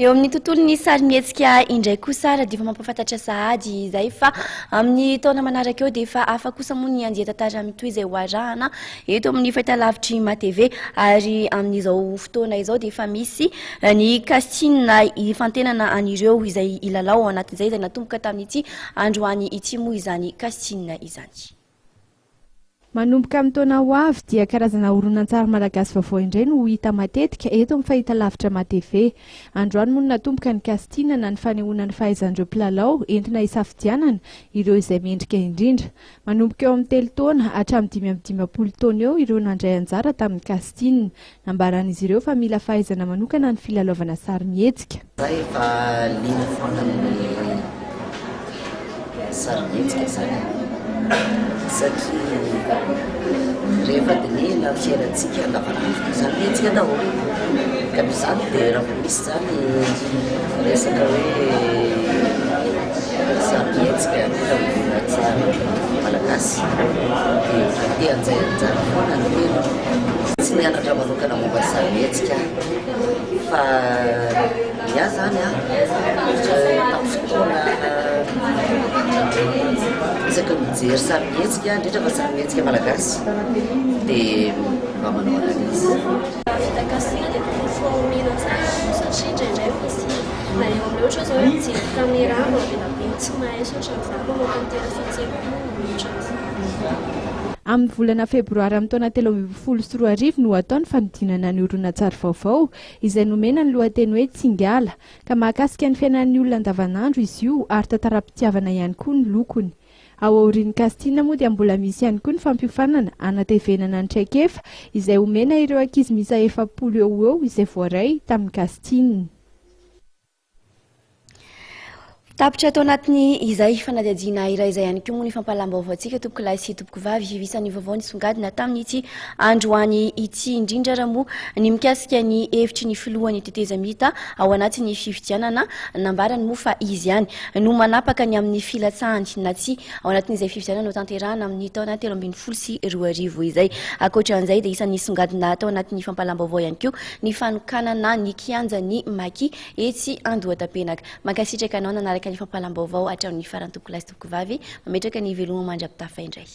Eo amin'ny tontolon'ny sarimihetsika indray kosa ary dia efa mampahafantatra sahady izay fa amin'ny taona manaraka eo dia efa hafa kosa moa ny andian-tantara mitohy izay ho arahana eto amin'ny fahitalavitry MATV ary amin'izao fotoana izao dia efa misy ny casting hifantenana an'ireo izay hilalao ao anatin'izay izay natomboka tamin'ity androany ity moa izany casting izany. Manomboka amin'ny taona ho avy dia karazana horonantsary malagasy vaovao indray no ho hita matetika eto amin'ny fahitalavitra MATV. Androany moa no natomboka ny casting na ny fanehoana ny fahaizan'ireo mpilalao entina hisafidianana ireo izay mendrika indrindra. Manomboka eo amin'ny telo taona hatramin'ny 55 taona eo ireo nandray anjara tamin'ny casting. Nambaran'izy ireo fa mila fahaizana manokana ny filalaovana sarimihetsika. Za efa liana foana amin'ny sarimihetsika zany e, satria rehefa dinihina ny fiainantsika andavanandro dia sarimihetsika daholo, ka noho izany dia raha vao misy zany resaka hoe sarimihetsika indrindra horonantsary malagasy dia te handray anjara foana ny tena. Tsy nianatra manokana momba ny sarimihetsika aho fa ny ahy zany an, tamin'ny fotoana isaky ny mijery sarimihetsika indrindra fa sarimihetsika malagasy dia mba manao analyse. Vita casting dia tokony former-na tsara aloha satria indraindray misy na eo amin'ny ohatra zao hoe mijery caméra mbola be dia be ny tsy mahay sy ohatran'izany mamoaka ny tena fihetseham-po ohatran'izany. Amin'ny volana febroary amin'ny taona 2013 no hatao ny fanodinana ny horonantsary vaovao izay nomena ny lohateny hoe Tsingala, ka mahakasika ny fiainan'ny olona andavanandro izy io ary tantaram-pitiavana ihany koa ny lokony. Ao aorian'ny casting moa dia mbola misy ihany koa ny fampiofanana hanatevenana ny traikefa izay homena ireo ankizy miisa 40 eo ho eo izay voaray tamin'ny casting. Tapitra tao anatin'ny izay fanadihadiana iray izay ihany koa moa ny fampahalam-baovaontsika tompokolahy sy tompokovavy. Isan'ny vaovao nisongadina tamin'ity androany ity indrindra raha moa ny mikasika ny hevitry ny filohan'ny tetezamita ao anatin'ny fifidianana. Nambarany moa fa izy ihany no manapaka ny amin'ny filatsahany na tsia ao anatin'izay fifidianana hotanterahana amin'ny taona 2013 izay. Ankoatra an'izay dia isan'ny nisongadina tao anatin'ny fampahalam-baovao ihany koa ny fanokanana ny kianjan'ny Maki etsy Andohatapenaka. Mankasitraka anao nanaraka ny fampahalam-baovao hatramin'ny farany tompokolahy sy tompokovavy. Mametraka ny veloma mandra-pitafa indray.